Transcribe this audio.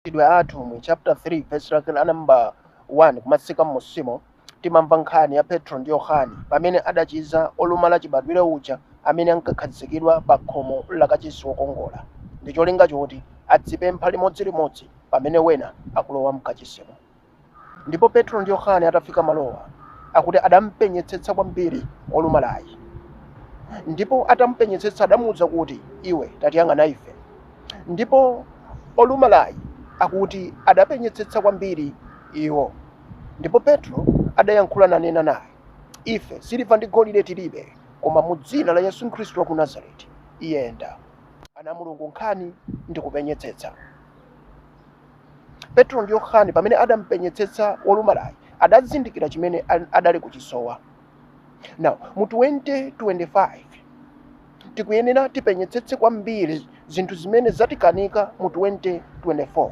Machitidwe a Atumwi chapter 3 verse lake la number 1 kumatsika m'musimo, timamva nkhani ya Petro ndi Yohane pamene adachiza olumala chibadwire uja amene ankakhazikidwa pa khomo la kachisi wokongola ndi cholinga choti adzipempha limodzilimodzi pamene wena akulowa mkachisimo. Ndipo Petro ndi Yohane atafika malowa, akuti adampenyetsetsa kwambiri olumalayi, ndipo atampenyetsetsa adamuwuza kuti, "Iwe, tatiyang'ana ife." Ndipo olumalayi akuti adapenyetsetsa kwambiri iwo, ndipo Petro adayankhula nanena naye, "Ife siliva ndi golide tilibe, koma mu dzina la Yesu Khristu wa ku Nazareti, iyenda." Ana Mulungu, nkhani ndi kupenyetsetsa. Petro ndi Yohane pamene adampenyetsetsa wolumalayi, adazindikira chimene adali kuchisowa. Now, mu 2025 tikuyenera tipenyetsetse kwambiri zinthu zimene zatikanika mu 2024.